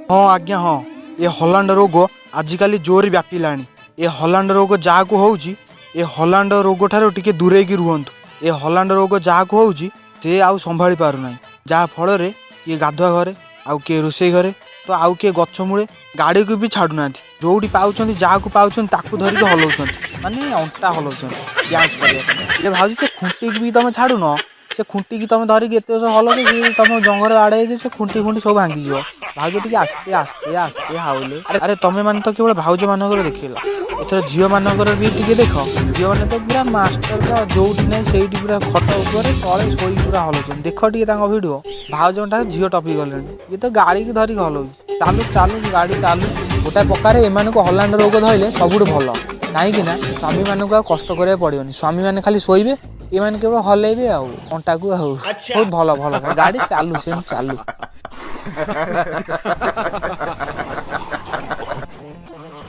ହଁ ଆଜ୍ଞା ହଁ, ଏ ହଲାଣ୍ଡ ରୋଗ ଆଜିକାଲି ଜୋରରେ ବ୍ୟାପିଲାଣି। ଏ ହଲାଣ୍ଡ ରୋଗ ଯାହାକୁ ହେଉଛି, ଏ ହଲାଣ୍ଡ ରୋଗ ଠାରୁ ଟିକେ ଦୂରେଇକି ରୁହନ୍ତୁ। ଏ ହଲାଣ୍ଡ ରୋଗ ଯାହାକୁ ହେଉଛି ସେ ଆଉ ସମ୍ଭାଳି ପାରୁନାହିଁ, ଯାହା ଫଳରେ କିଏ ଗାଧୁଆ ଘରେ, ଆଉ କିଏ ରୋଷେଇ ଘରେ, ତ ଆଉ କିଏ ଗଛ ମୂଳେ, ଗାଡ଼ିକୁ ବି ଛାଡ଼ୁନାହାନ୍ତି। ଯୋଉଠି ପାଉଛନ୍ତି, ଯାହାକୁ ପାଉଛନ୍ତି ତାକୁ ଧରିକି ହଲଉଛନ୍ତି, ମାନେ ଅଣ୍ଟା ହଲଉଛନ୍ତି ଡ୍ୟାନ୍ସ କରିବା ପାଇଁ। ଇଏ ଭାବୁଛି ସେ ଖୁଣ୍ଟିକି ବି ତମେ ଛାଡ଼ୁନ, ସେ ଖୁଣ୍ଟିକି ତମେ ଧରିକି ଏତେ ବର୍ଷ ହଲଉଛ, ସେ ତମ ଜଙ୍ଘରେ ବାଡ଼େଇ ହେଇଯିବ, ସେ ଖୁଣ୍ଟି ଫୁଣ୍ଟି ସବୁ ଭାଙ୍ଗିଯିବ। ଭାଉଜ ଟିକେ ଆସ୍ତେ ଆସ୍ତେ ଆସ୍ତେ ହାଉଲେ। ଆରେ ଆରେ, ତମେ ମାନେ ତ କେବଳ ଭାଉଜ ମାନଙ୍କର ଦେଖିଲ, ଏଥର ଝିଅ ମାନଙ୍କର ବି ଟିକେ ଦେଖ। ଝିଅମାନେ ତ ପୁରା ମାଷ୍ଟର, ପୁରା ଯୋଉଠି ନାହିଁ ସେଇଠି, ପୁରା ଖଟ ଉପରେ ତଳେ ଶୋଇକି ପୁରା ହଲଉଛନ୍ତି। ଦେଖ ଟିକେ ତାଙ୍କ ଭିଡିଓ। ଭାଉଜଙ୍କ ଠାରୁ ଝିଅ ଟପି ଗଲେଣି। ଇଏ ତ ଗାଡ଼ିକି ଧରିକି ହଲଉଛି। ଚାଲୁ ଚାଲୁ, ଗାଡ଼ି ଚାଲୁ। ଗୋଟାଏ ପ୍ରକାରେ ଏମାନଙ୍କୁ ହଲାଣ୍ଡ ରୋଗ ଧଇଲେ ସବୁଠୁ ଭଲ, କାହିଁକି ନା ସ୍ୱାମୀମାନଙ୍କୁ ଆଉ କଷ୍ଟ କରିବାକୁ ପଡ଼ିବନି। ସ୍ୱାମୀମାନେ ଖାଲି ଶୋଇବେ, ଏମାନେ କେବଳ ହଲେଇବେ ଆଉ ଅଣ୍ଟାକୁ। ଆଉ ବହୁତ ଭଲ ଭଲ ଭଲ, ଗାଡ଼ି ଚାଲୁ, ସେମିତି ଚାଲୁ।